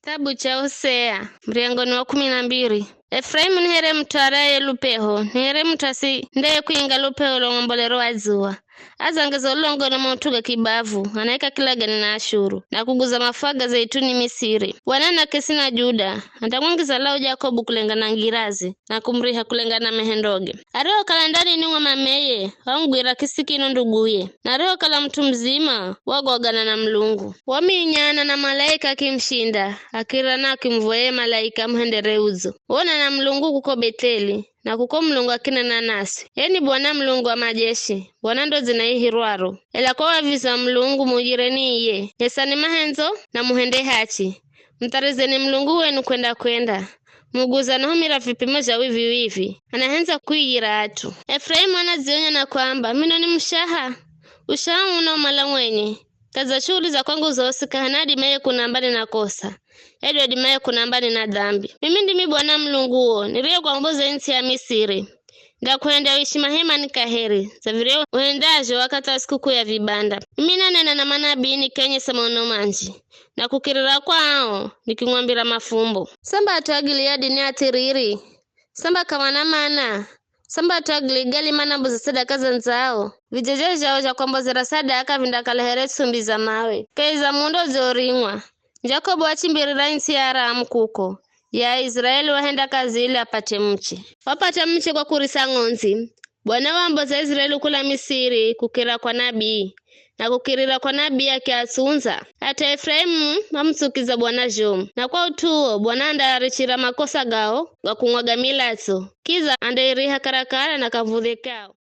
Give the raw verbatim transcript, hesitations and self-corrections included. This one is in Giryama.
Kitabu cha Hosea, muryango ni wa kumi na mbiri. Efuraimu ni here mut'u araye lupeho, ni here mut'u asi ndeye kuinga lupeho lwa mwambolero wa dzuwa. Azangeza ulongo na maut'u ga kibavu, anaika kilagane na Ashuru, na kuguza mafuha ga zeituni Misiri. Wanena kesi na Juda, andamwangiza lau Jakobu kulengana na ngiraze, na kumuriha kulengana na mehendoge. Arihokala ndanini mwa mameye, wamugwira kisikino nduguye, na arihokala mut'u muzima, wagwagana na Mulungu. Waminyana na malaika akimushinda, akirira na akimuvoya ye malaika amuhendere udzo. Wona na Mulungu kuko Betheli, na kuko Mulungu akinena nasi. Ye ni Bwana Mulungu wa majeshi, Bwana ndo dzina ihirwaro. Ela kwa waviza Mulungu mujireni iye, nesani mahendzo na muhende hachi. Mutharizeni Mulungu wenu kwenda-kwenda. Muguza anahumira vipimo zha wivi-wivi, anahendza kuiyira at'u. Efuraimu anadzionya na kwamba, "Mino ni mushaha. Ushaha unaumala mwenye. Kaza shuhuli za kwangu zosi k'ahana adimaye kunamba ninakosa. Ye ndo adimaye kunamba nina dhambi. Mimi ndimi Bwana Mulunguwo, niriyekwamboza its'i ya Misiri. Ndakuhenda uishi mahemani kaheri, dza viryahu uhendazho wakathi wa sikukuu ya vibanda. Mimi nanena na manabii nikenyesa maono manji, na kukirira kwao nikimwambira mafumbo. Samba at'u a Gileadi ni athiriri, samba k'amana mana, samba at'u a Giligali manamboza sadaka za ndzao, vijeje zhao zha kwambozera sadaka vindakala here ts'umbi za mawe, kahi za mundo udzioring'wa. Jakobu wachimbirira its'i ya Aramu kuko, ya Aisiraeli wahenda kazi ili apate muche. Wapata muche kwa kurisa ng'ondzi. Bwana wamboza Aisiraeli kula Misiri kukira kwa nabii, na kukirira kwa nabii akiatsundza. Hata Efuraimu wamutsukiza Bwana zhomu, na kwa ut'u uwo Bwana andaarichira makosa gao ga kumwaga milatso, kidza andairiha karakara na kavudhe kao.